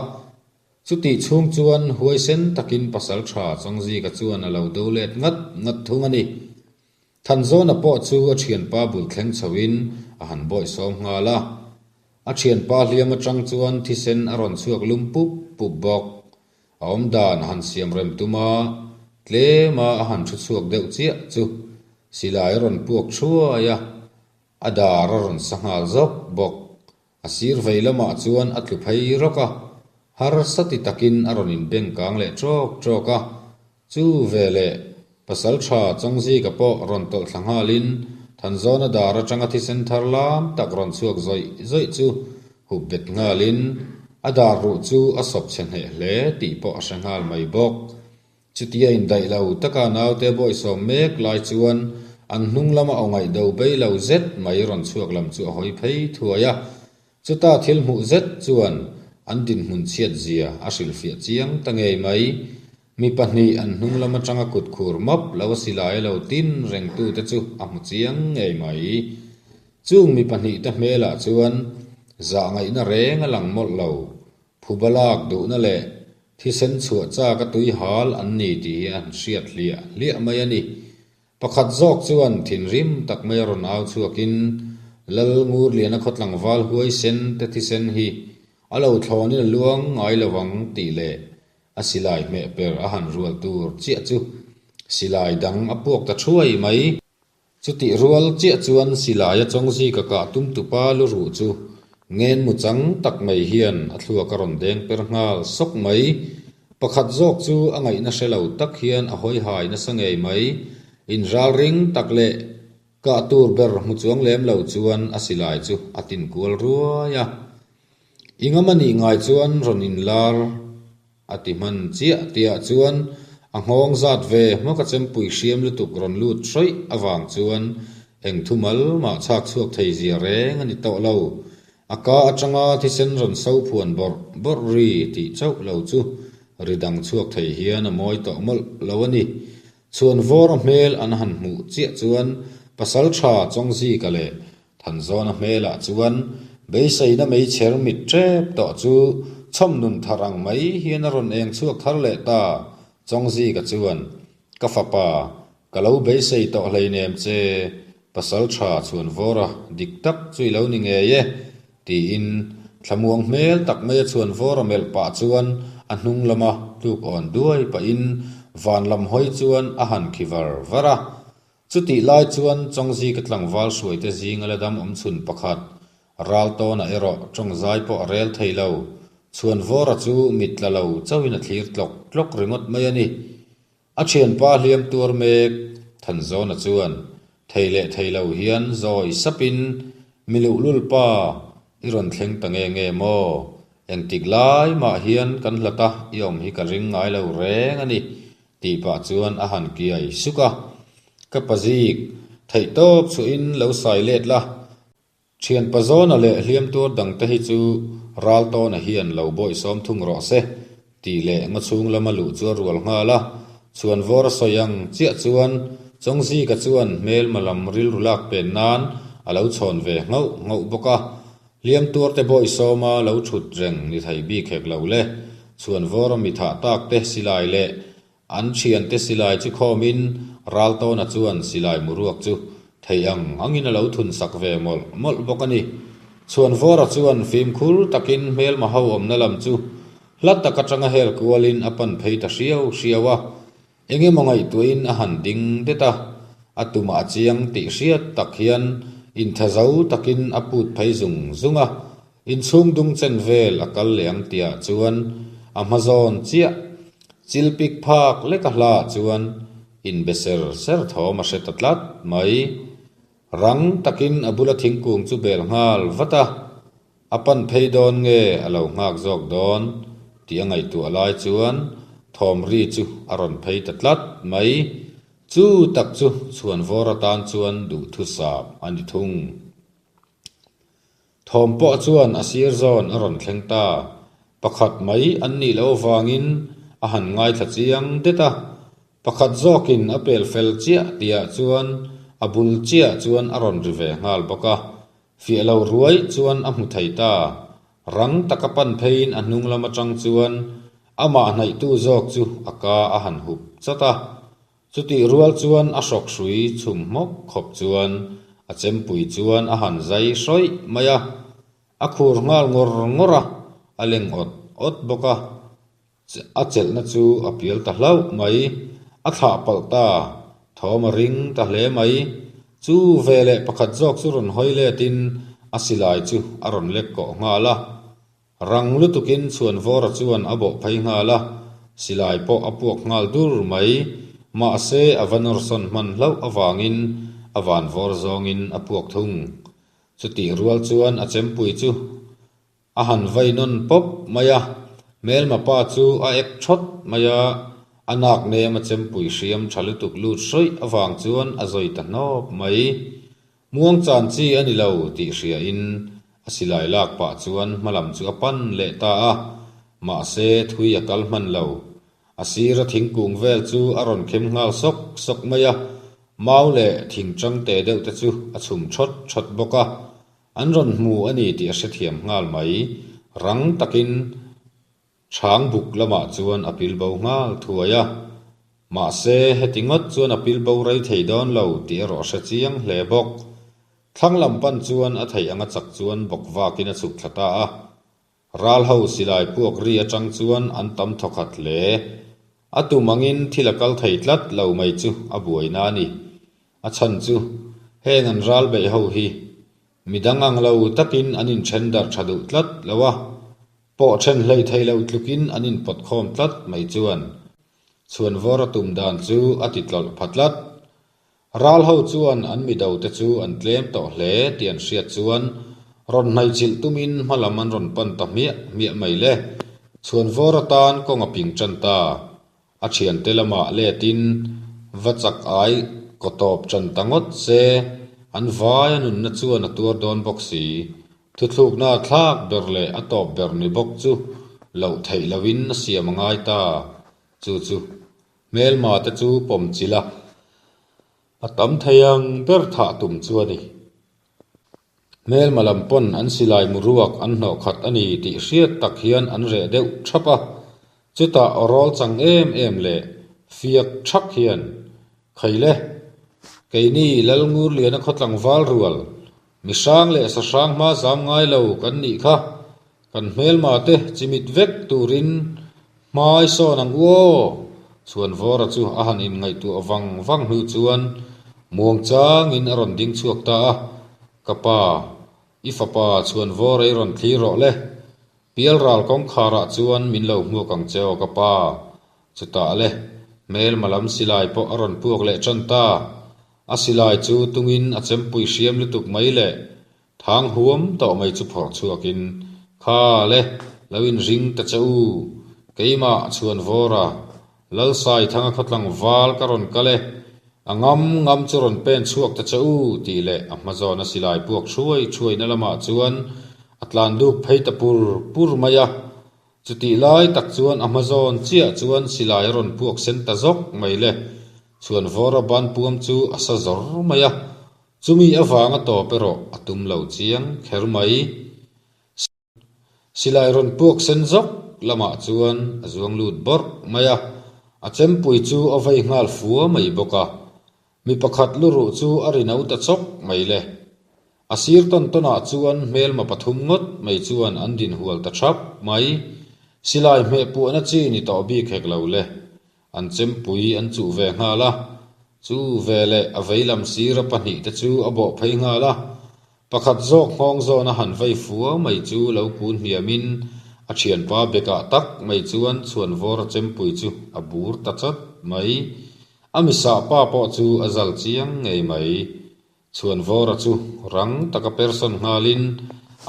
Chutih chhung chuan huaisen takin pasal ṭha Chawngzika chuan a lo do let ngat ngat thung a ni. Thanzawna pawh chu a thianpa bul thleng chhoin a han bawihsawm nghal a. A thianpa hliam atang chuan thisen a rawn chhuak lum pup pup bawk. A awmdan a han siam rem tum a, tlema a han thu chhuak deuh chiah chu silai a rawn puak thuai a, a dar a rawn sa nghal zawk bawk. A sir vei lamah chuan a tlu phei rawk a, harsa ti takin a rawn inbeng kang leh ṭawk ṭawk a. Chu veleh pasal ṭha Chawngzika pawh rawn tawlh thla nghalin Thanzawna dar aṭanga thisen thar lam tak rawn chhuak zawih zawih chu hup bet nghalin a dar ruh chu a sawp chhe hneh hle tih pawh a hre nghal mai bawk. Chutia indaih lo taka naute bawisawm mek lai chuan an hnung lama aw ngaihdo bei lo zet mai rawn chhuak lam chu a hawi phei thuai a. Chuta thil hmuh zet chuan an dinhmun chhiat zia a hrilhfiah chiang ta ngei mai. Mi pahnih an hnung lam atanga kut khur map lo a silai lo tin rengtute chu a hmu chiang ngei mai. Chung mi pahnihte hmelah chuan zah ngaihna reng a lang mawlh lo. Phuba lak duhna leh thisen chhuah chak a tui hal an ni tih hi an hriat hliah hliah mai a ni. Pakhat zawk chuan thinrim tak mai a rawn au chhuakin Lal Ngurliana khaw tlangval huaisen te thisen hi a lo thlawnin a luang ngai lo ang tih leh a silai hmeh per a han rual tur chiah chu silai dang a puak ta thuai mai. Chutih rual chiah chuan silaia Chawngzika kah tum tupa lu ruh chu. Ngen mu chang tak mai hian a thluak a rawn deng per nghal sawk mai. Pakhat zawk chu a ngaihna hre lo tak hian a hawi hai nasa ngei mai. Inral ring tak leh kah tur ber hmu chuang lem lo chuan a silai chu a tin kual ruai a. I ngam a nih ngai chuan rawn inlar A ti hman chiah tihah chuan a nghawng zat ve hmawk a chempui hriam lutuk rawn lut hrawih avang chuan eng thu mal mah chhak chhuak thei zia reng a ni tawh lo. A ka atanga thisen rawn so phuan bawrh bawrh ri tih chauh lo chu ri dang chhuak thei hian a mawi tawh mawlh lo a ni. Chhuan vawra hmel an han hmuh chiah chuan pasal tha Chawngzika leh Thanzawna hmelah chuan beiseina meichher mit tep tawh chu chhawm nun thar ang mai hian a rawn eng chhuak thar leh ta. Chawngzika chuan, Ka fapa, ka lo beisei tawh hleinem che, pasal tha chhuan vawra dik tak chu i lo ni ngei e, tiin thlamuang hmel tak maia chhuan vawra melh pah chuan a hnung lama tluk awn duai pahin van lam hawi chuan a han khi var var a. Chutih lai chuan Chawngzika tlangval hruaite zinga la dam awm chhun pakhat, Raltawna erawh tawngzai pawh a rel thei lo. Chhuanvawra chu mit tla lo chauhin a thlir tlawk tlawk ringawt mai a ni. A thianpa hliam tuar mek Thanzawna chuan thei leh thei lo hian zawi sapin, Mi luhlul pa, i rawn thleng ta nge nge maw? Engtik lai mah hian kan hlat a, i awm hi ka ring ngai lo reng a ni. Tih pah chuan a han kiai suk a, Ka pazik, theihtawp chhuahin lo sai let la, thian pazawna leh hliam tuar dangte hi chu Raltawna hian lo bawihsawm thung rawh se, tih leh ngaw chhung lama luh chu a rual nghal a. Chhuan vawr a sawi ang chiah chuan Chawngzika chuan hmelma lam rilru lak pen nan a lo chhawn ve nghauh nghauh bawk a. Hliam tuarte bawihsawma lo thut reng ni thei bik hek lo le. Chhuan vawra mi thah tak te silai leh an thiante silai chu khawmin Raltawna chuan silai muruak chu thei ang angin a lo thun sak ve mawlh mawlh bawk a ni. Chhuan vawra chuan fimkhur takin hmelma ho awmna lam chu hla tak atanga hel kualin a pan phei ta hriau hriau a. Eng emaw ngaihtuahin a han ding det a, a tumah a chiang tih hriat tak hian inthazo takin a put phei zung zung a, inchhung dung chen vel a kal leh ang tihah chuan a hma zawn chiah chil pik phak lek a hlaah chuan inbe ser ser thawm a hre ta tlat mai. Rang takin a bula thingkung chu bel nghal vat a. A pan phei dawn nge a lo nghak zawk dawn tih a ngaihtuah lai chuan thawm ri chu a rawn phei ta tlat mai. Chu tak chu chhuanvawr atan chuan duhthusam a ni thung. Thawm pawh chuan a sir zawn a rawn thleng ta. Pakhat mai an nih loh avangin a han ngaithla chiang det a. Pakhat zawkin a pel fel chiah tihah chuan a bul chiah chuan a rawn ri ve nghal bawk a. Fiah lo ruai chuan a hmu thei ta. Rang taka pan pheiin a hnung lam atang chuan amah hnaihtu zawk chu a ka a han hup chat a. Chutih rual chuan a hrawk hrui chhum hmawk khawp chuan a chempui chuan a han zai hrawih mai a. A khur nghal ngawr ngawr a, a leng awt awt bawk a. A chelhna chu a pial ta hlauh mai, a thlah palh ta, thawm a ring ta hle mai. Chu veleh pakhat zawk chu rawn hawi letin a silai chu a rawn lek kawh nghal a. Rang lutukin Chhuanvawra chuan a bawh phei nghal a, silai pawh a puak nghal dur mai. Mahse a va nawrsawn hman hlauh avangin a vanvawr zawngin a puak thung. Chutih rual chuan a chempui chu A han vai nawn pawp mai a, hmelma pa chu a ek thawt mai a, a nak nem a chempui hriam tha lutuk lut hrawih avang chuan a zawi ta hnawp mai. Muang chan chi a ni lo tih hria in a silai lak pah chuan hmalam chu a pan leh ta a, mahse thui a kal hman lo. A sira thingkung vel chu a rawn khem nghal sawk sawk mai a, mau leh thing tang te deuh te chu a chhum thawt thawt bawk a. An rawn hmu a ni tih a hrethiam nghal mai. Rang takin chhang buk lamah chuan a pil bo nghal thuai a. Mahse, heti ngawt chuan a pil bo rei thei dawn lo tih erawh a hre chiang hle bawk. Thlang lam pan chuan a theih anga chak chuan bawk vakin a chhuk thla ta a. Ral ho silai puak ri atang chuan an tam thawkhat hle. A tum angin thil a kal thei tlat lo mai chu a buaina a ni. A chhan chu, heng an ral beih ho hi. Midang ang lo takin an inthen darh tha duh tlat lo a, pawh then hlei thei lo tlukin an inpawt khawm tlat mai chuan chhuanvawr a tum dan chu a ti tlawlh pha tlat. Ral ho chuan an mido te chu an tlem tawh hle tih an hriat chuan rawn hnaihchilh tumin hma lam an rawn pan ta hmiah hmiah mai le. Chhuanvawr atan kawng a ping tan ta. A thiante lamah letin va chak ai kaw tawp tan ta ngawt se, an vai a nunna chuan a tuar dawn bawk si. Thuthlukna thlak ber leh a tawp ber ni bawk chu loh theih lohin a siam a ngai ta. Chu chu hmelma te chu pawm chilh a, a tam thei ang ber thah tum chu a ni. Hmelma lam pawn an silai mu ruak an hnawh khat a ni tih hriat tak hian an reh deuh thap a, chutah aw rawl chang em em leh fiak thak hian, Khaile, keini Lalngurliana khaw tlangval rual, mi hrang leh sa hrang hma zam ngai lo kan nih kha, kan hmelma te chimit vek turin hmai sawn ang u aw! Chhuanvawra chu a han inngaihtuah vang vang hnu chuan muang changin a rawn ding chhuak ta a, Ka pa, i fapa Chhuanvawra i rawn thlir rawh le. Pialral kawngkharah chuan min lo hmuak ang che aw ka pa. Chutah le, hmelma lam silai pawh a rawn puak leh tan ta. A silai chu tungin a chempui hriam lutuk mai le. Thang huam tawh mai chu phawrh chhuakin, Kha le, lo inring ta che u, keimah Chhuanvawra, Lalsaithanga khawtlang val ka rawn kal e, a ngam ngam chu rawn pen chhuak ta che u, tih leh a hma zawna silai puak thuai thuaina lamah chuan a tlan duk phei ta pur pur mai a. Chutih lai tak chuan a hma zawn chiah chuan silai a rawn puak sen ta zawk mai le, Chhuanvawra ban puam chu a sa zawr mai a. Chumi avanga tawp erawh a tum lo chiang kher mai. Silai rawn puak sen zawk lamah chuan a zuang lut bawrh mai a, a chempui chu a vei nghal fua mai bawk a. Mi pakhat luruh chu a ri no ta chawk mai le. A sir tawn tawnah chuan hmelma pathum ngawt mai chuan an din hual ta thap mai. Silai hmeh puahna chi ni tawh bik hek lo le. An chempui an chuh ve nghal a, chu veleh a veilam sira pahnihte chu a bawh phei nghal a. Pakhat zawk nghawng zawn a han vei fua mai chu lo kun hniamin a thianpa bekah tak mai chuan chhuanvawr a chempui chu a bur ta chat mai. A misah pa pawh chu a zal chiang ngei mai. Chhuanvawra chu rang taka person nghalin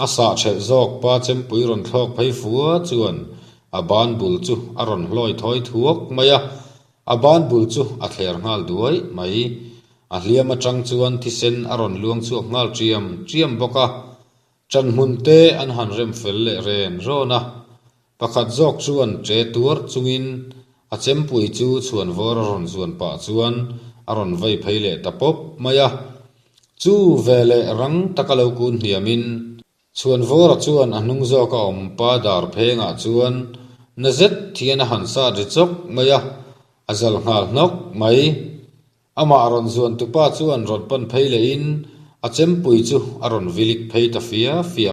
a sah ṭhelh zawk pa chempui rawn thlawk phei fua chuan a ban bul chu a rawn hlawi thawi thuak mai a, a ban bul chu a thler nghal duai mai. A hliam aṭang chuan thisen a rawn luang chhuak nghal ṭiam ṭiam bawk a, ṭanhmun te an han rem fel leh ren rawn a. Pakhat zawk chuan ṭe tuar chungin a chempui chu chhuanvawr a rawn zuan pah chuan a rawn vei phei leh ta pawp mai a. Chu veleh rang taka lo kun hniamin chhuanvawra chuan a hnung zawka awm pa dar phengah chuan na zet hian a han sat ri chawk mai a, a zal nghal hnawk mai. Amah rawn zuan tupa chuan rawn pan phei lehin a chempui chu a rawn vilik phei ta fia fia.